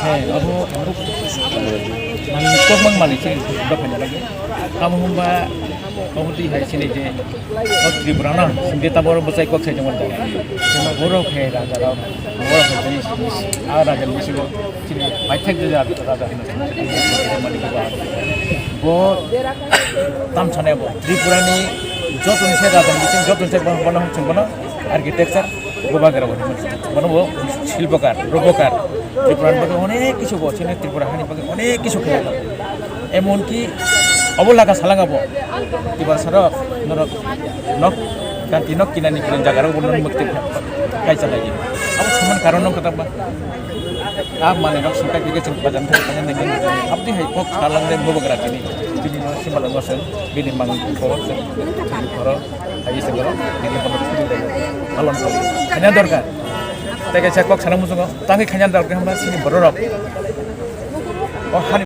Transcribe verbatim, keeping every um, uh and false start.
Hei, abo, abo, nang kokmang malik se dok hwnwi lagi. Tamo hwnba, abo twi hai sini je, o Tripura no, sindi tamo oro bwsai kok sai tongmani. Borok hai raja rok, borok hai sini, a raja ni bisingo sini paithak raja, raja hwnwi sini. Bo tam sanai bo, Tripura ni joto ni se raja ni bising, joto ni se bono, bono, bono, architecture, Bubagra bo hwnwi mano. Bono bo silpokar, rupokar. Tripura ni bagwi onek kisu bo, chini Tripura hani bagwi onek kisu khlai. Emonki obo laga salanga bo. Tripura sarok norok nok ganti nok kinani kinani jaga rok bono mukti kaisa lagi. Abo saman karon no kata ba. A mane nok singkai kike chwng pajan thai kanya nengin. Abdi hai kok salang de Bubagra tini. Tini no simalang waseng bini mang ko waseng. Koro. Hai se goro, bini bono churi dai. Palon ko. Khanya dorkar. Tei kaisa kok sana muchungo. Tangwi khanya dorkar hwnba sini bororok. O ha